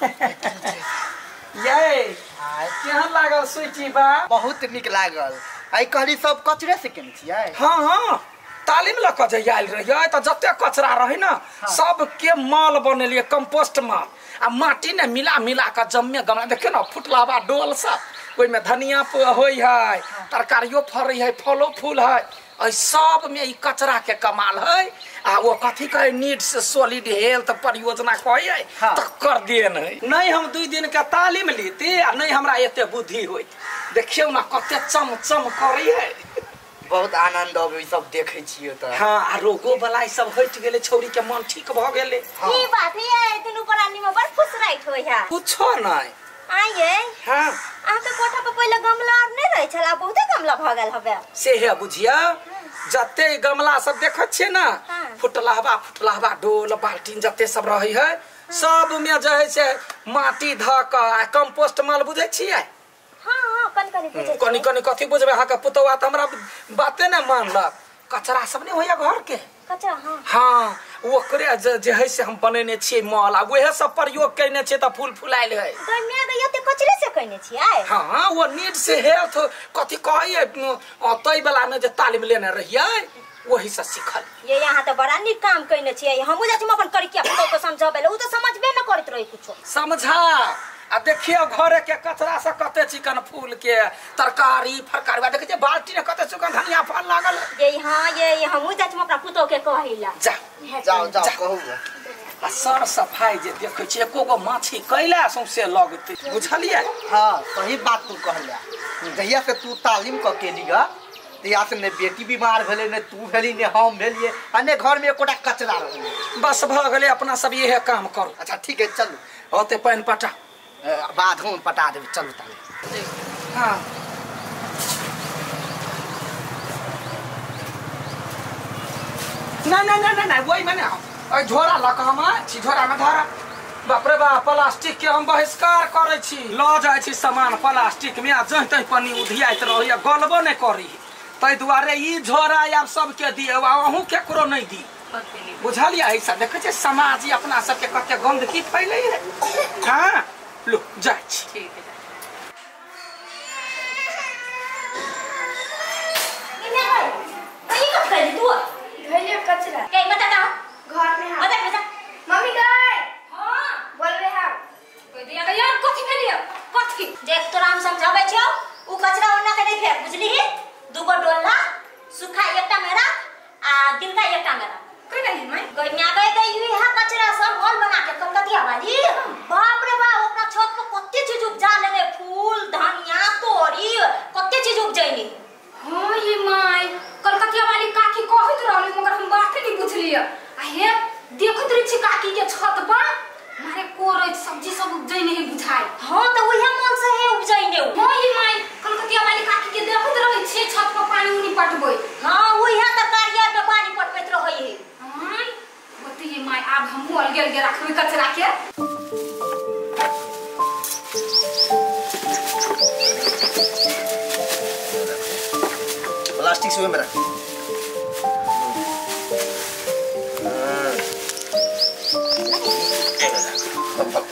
ये केहन लागल स्वीटी बा? बहुत नीक लागल। आई कहली सब कचरे से केने छियै? हाँ हाँ, तालीम लऽ कऽ जे आयल रहियै तऽ जते कचरा रहै ने सबके माल बनेलियै, कंपोस्ट माल आ माटी ने मिला मिला कऽ जम्मे गमला देखियौ ने फुटलावा डोल सब, ओहिमे धनिया होइ है, तरकारियो फरै है, फलो फूल है, एहि सब में ई कचरा के कमाल है। आ वो कथी कहे नीड्स सॉलिड हेल्थ परियोजना कहै है, तकर देन है। नहीं हम 2 दिन के तालीम लीती आ नहीं हमरा एते बुद्धि होइत। देखियौ ना कते चम चम करै है। बहुत आनंद अबै सब देखै छियै तऽ। हाँ, आ रोगो बला सब हटि गेलै, छौरी के मन ठीक भऽ गेलै। ई बात है, दुनू प्राणी में बड़ खुश रहैत होइ है। कुछो नहीं। आइए। हाँ। अहाँके कोठा पर पहिले गमला आर नहीं रहै छला, बहुते गमला भऽ गेल हबे। से है बुझिया, जते गमला सब देखै छियै ना, फुटलहबा फुटलहबा डोल बाल्टीन जते सब रहै है, सब में जे है से माटी धऽ कऽ आ कंपोस्ट माल बुझै छियै? हाँ हाँ, कनि कनि बुझै छियै। कनि कनि कथी बुझबै? अहाँके पुतौआ तऽ हमरा बाते नहि मानलक। कचरा सब नहीं होइया घर के? कचरा हाँ। हाँ, ओकरे जे है से हम बनेने छियै माल, आ उहे सब प्रयोग केने छियै तऽ फूल फुलायल है। गै माय गै, एते कचरे से केने छियै? हाँ, वो नीड से हेल्थ कथी कहै तै वाला में जे तालीम लेने रहियै वही से सीखल। ये यहाँ तऽ बड़ा नीक काम केने छियै। हमहूँ जाइ छी अपन करिकिया पुतौह के समझाबै लए, उ तऽ समझबे न करैत रहै कुछो। समझा आ देखियौ घरे के कचरा से कते चिकन फूल के तरकारी फरकारी, देखै छियै बाल्टी में कते चिकन धनिया फल लागल। ये हाँ, ये हमहूँ जाइ छी अपना पुतौह के कहै लए। जा जाओ जाओ कहू। आ सर सफाई जे देखै छियै एको गो माछी कैला सौंसे लगतै, बुझलियै? हाँ सही बात तू कहला। जहिया से तू तालीम कऽ के लिह तहिया से ने बेटी बीमार भेलै, ने तू भेली, ने हम भेलियै, आ ने घर में एकोटा कचरा रहलै। बस भऽ गेलै, अपना सब इहे काम करू। अच्छा ठीक है, चलू। होते पानि पटा, बाधो में पटा देबै, चलू ताले। हाँ नहीं नहीं नहीं नहीं, वही मैंने झोरा लऽ कऽ हम छी, झोरा में धरा। बाप रे बाप, प्लास्टिक के हम बहिष्कार करै छी। लऽ जाइ छी सामान प्लास्टिक में आ जहि तहि पन्नी उधियाइत रहैया, गलबो नहि करी। ताहि दुआरे ई झोरा आब सबके दियौ, आ अहूँ केकरो नहि दी, बुझलियै? ऐसा देखै छियै समाज अपना सबके कते गंदगी फैलै है। हाँ लो जाइ छी। ठीक है। कचरा घर में। मम्मी गए। हाँ बोल रहे हैं। कोई दिया गया कथी भेलियो? कथी? देख तोरा हम समझाबै छियौ, उ कचरा ओना के नहीं फेंक, बुझलिही? दूगो डोला सूखा एकटा में राख आ गिलका एकटा में राख। कोई नहीं माई गइया गई गई इहा कचरा सब हॉल बना के कलकतिया वाली। बाप रे बाप, अपना छत पर कते चीज उपजा लेने, फूल धनिया तोरी कते चीज उपजैनी। हाँ ये माई, कलकतिया वाली काकी कहैत रहली मगर हम बात नहीं बुझलियै। आ हे देखैत रही छी काकी के छत पर मारे कोरैत सब्जी सब उपजैने है बुझाय। हाँ तऽ उहे मन से हे उपजैने। हाँ ये माई, कलकतिया वाली काकी के देखैत रहै छी छत पर पानी उनी पटबै। हाँ उहे तरकारी आर में पानी पटबैत रहै है। हाँ होते ये माई, आब हमहूँ अलगे अलगे राखबै कचरा के। प्लास्टिक से मेरा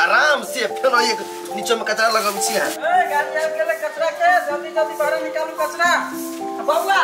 आराम से फेर एक नीचे में कचरा लगब छी। हां ए गाड़ी आबि गेलै कचरा के, जल्दी जल्दी बाहर निकालू कचरा। बौआ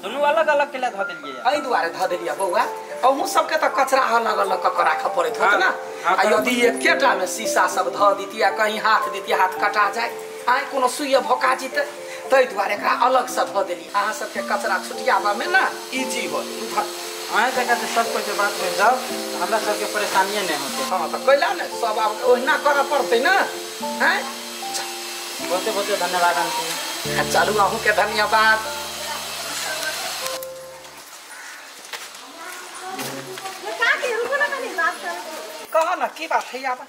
दुनू अलग अलग के धऽ देलियै। एहि दुआरे धऽ देलियै बौआ, अहूँ सबके तऽ कचरा अलग अलग कऽ के राखऽ पड़ैत होत ना। आ यदि एकेटा में शीशा सब धऽ दितियै, कहीं हाथ दितियै हाथ कटा जाय, आइ कोनो सुइया भोका जितै, ताहि दुआरे एकरा अलग से धऽ देलियै। अहाँ सबके कचरा छुटियाबऽ में ना इजी होत। अहाँ जकाँ जे सब कोइ के बात बनि जाउ, हमरा सबके परेशानिए नहि होतै। हाँ तऽ कैला ने सब आब ओहिना करऽ पड़तै ना। हैं बहुते बहुते धन्यवाद आंटी। चलू अहूँके धन्यवाद। कह ना की बात है आब?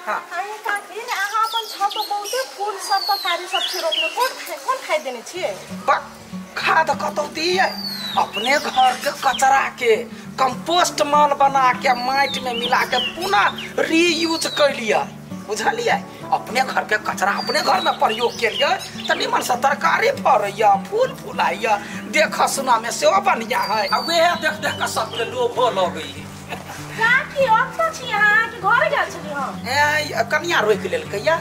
हाँ काकी, अहाँ अपन छत पर बहुते फूल सब तरकारी सब छी रोपने, कोन खाद देने छियै? खाद कतौ दियै? अपने घर के कचरा के कंपोस्ट माल बना के माटि में मिला के पुनः रीयूज कैलियै, बुझलियै? अपने घर के कचरा अपने घर में प्रयोग केलियै तऽ निमन से तरकारी फड़ैया, फूल फुलाइया, देख सुना में सेहो बढ़िया है। आ वएह देख देख के सबके लोभो लगै है। काकी ओतऽ छी अहाँ के घर गेल छली हम ए कनिया रोकि लेलकै या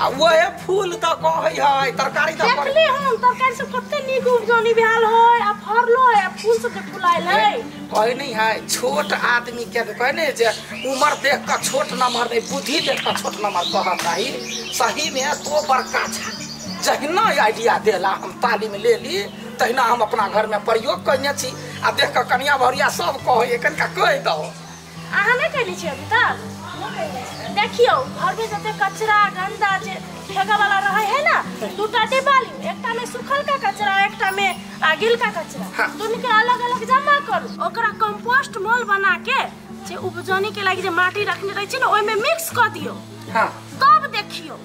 आ ओहे फूल त कहै है तरकारी त देखली हम तरकारी सब कते नीक उपजौनी भेल है आ फरलो है आ फूल सब जे फुलायल है कहै नहीं है छोट आदमी के कहै ने जे उम्र देख के छोट नंबर नहीं बुद्धि देख के छोट नंबर कहत है सही में तो बड़का छा जहिना आइडिया देला हम तालीम ले ली तहिना हम अपना घर में प्रयोग कयने छी आ देख के कनिया भरिया सब कहै कनिका कहि दहो अहाँ नहि कयने छी अभी तक देखियो घर में जते कचरा गंदा जे फेंके वाला रहे है ना दूटा डिब्बा लियो एकटा में सूखल का कचरा एकटा में गिल का कचरा हाँ। दुनू के अलग अलग जमा करू ओकरा कंपोस्ट मोल बना के जे उपजौनी के लागि जे माटी रखने रहे छी ना ओइ में मिक्स क दियो हां तब देखियो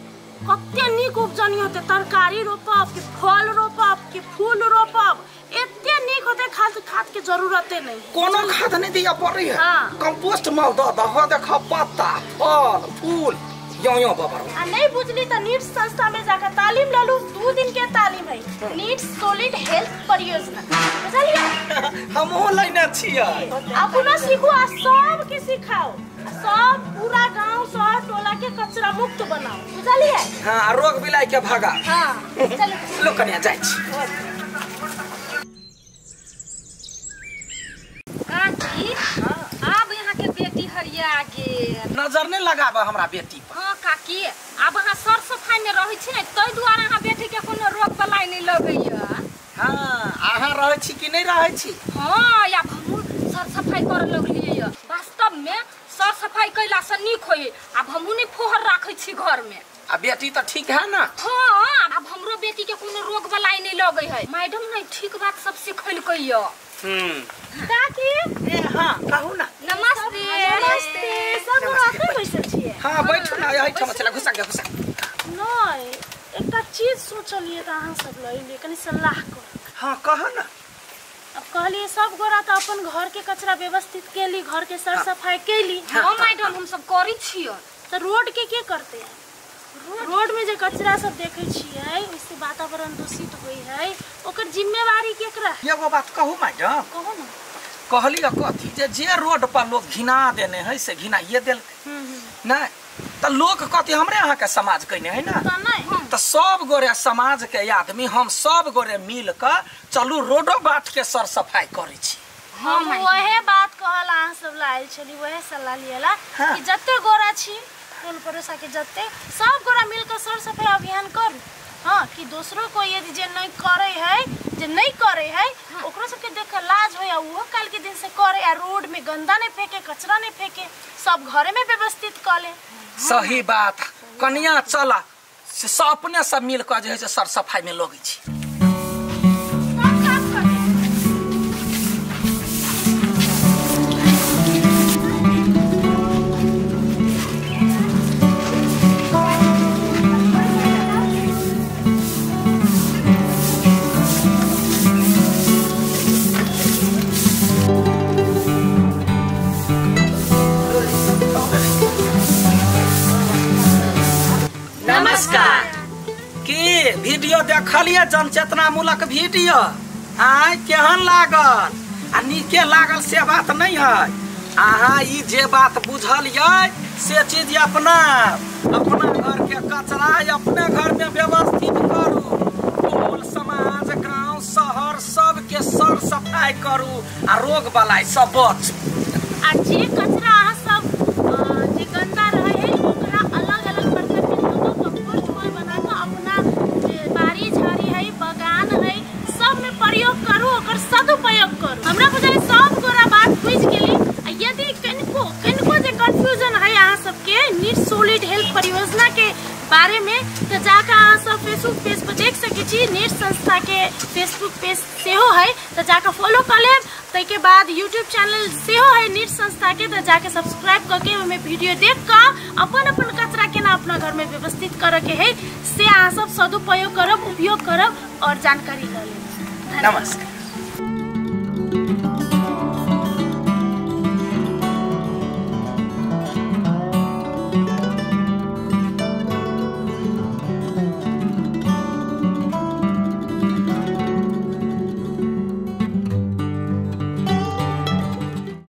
कते नीक उपजौनी होते तरकारी रोपब कि फल रोपब कि फूल रोपब एते नीक होते खाद खाद के जरूरते नहीं कोनो खाद नहीं दिया पड़ै है हाँ। कंपोस्ट माल द दह देख पत्ता फल फूल यो यो बाबा आ नहीं बुझली त नीट संस्था में जाकर तालीम ललू 2 दिन के तालीम है नीट सॉलिड हेल्थ परियोजना बुझलिए हमहु लेने छियै अपना सीखू आ सब के सिखाओ सब पूरा गांव शहर टोला के कचरा मुक्त बनाओ बुझलिए हां रोग बिलाई के भगा हां चलो लो कन्या जाय छी काकी आब यहाँ के बेटी हरिया गेल नजर नहीं लगाबा हमरा बेटी पर हां काकी आब अहाँ सर सफाई में रहै छी ने तै दुआरे अहाँ बेटी के कोनो रोग बलाई नहीं लगैया हां अहाँ रहै छी कि नहीं रहै छी हां आब हमहूँ सर सफाई करे लगलियै वास्तव में सर सफाई कैला से नीक होय आब हमहूँ नहीं फोहर राखै छी घर में आ बेटी त ठीक है ना हां आब हमरो बेटी के कोनो रोग बलाई नहीं लगै है मैडम नहीं ठीक बात सब सिखैलकै या काकी ए हां कहू ना नमस्ते नमस्ते सब रहते बैसल छियै हां बैठू ना एहि ठाम चला घुसा के घुसा नहीं एकटा चीज सोचलियै त अहाँ सब लइलियै कनि सलाह कर हां कह ना अब कहलियै सब गोरा त अपन घर के कचरा व्यवस्थित केली घर के सर सफाई केली हां मैडम हम सब करै छियै त रोड के करते हैं रोड में जे कचरा सब देखै छियै ओइसे वातावरण दूषित होई है ओकर जिम्मेवारी केकरा एगो बात कहू मैडम कहू ना कहली कथी जे जे रोड पर लोग घिना देने है से घिनाइए देल नहीं त लोग कथी हमरे अहाँ के समाज कहने है ना त सब गोरे समाज के आदमी हम सब गोरे मिल के चलू रोडो बाट के सर सफाई करै छी हम वहे बात कहल अहाँ सब ला आयल छली वहे सलाह लियला कि जते गोरा छी टोल पड़ोसा के जते सब गोरा मिलकर सर सफाई अभियान करू हाँ कि दोसरों को यदि जे नहीं करे है जे नहीं करे है ओकरो सबके देख के लाज होय आ उहो काल के दिन से करे आ रोड में गंदा नहीं फेंके कचरा नहीं फेंके सब घरे में व्यवस्थित कर ले सही बात कनिया चला से सब अपने सब मिल के जे है से सर सफाई में लगै छी सब काम करे नमस्कार की वीडियो देखलिए जनचेतना मूलक वीडियो आय केहन लागल आ नीके लागल से बात नहीं है अहाँ ई जे बात बुझल ये से चीज अपना अपना घर के कचरा अपने घर में व्यवस्थित करू टोल समाज गांव शहर सबके सर सफाई करू आ रोग बलाई सब बच आ जे कचरा अहाँ सब जे गंदा रहे है ओकरा अलग अलग बर्तन में दो कंपोस्ट माल बना के अपना जे बाड़ी झाड़ी है बगान है सब में प्रयोग करू ओकर सदुपयोग करू हमरा बुझाय सब गोरा बात बुझ गेली आ यदि कनिको कनिको जे कंफ्यूजन है अहाँ सबके नीट सॉलिड हेल्थ परियोजना के बारे में तो जाकर अहाँ सब फेसबुक पेज पर देख सकै छी नेट संस्था के फेसबुक पेज सेहो है तो जाकर फॉलो कर लेब ताहिके बाद यूट्यूब चैनल सेहो है नीट संस्था के तो जाके सब्सक्राइब करके ओहिमे वीडियो देख कऽ अपन अपन कचरा केना अपना घर में व्यवस्थित करऽ के है से अहाँ सब सदुपयोग करब उपयोग करब और जानकारी लऽ लेब। नमस्कार।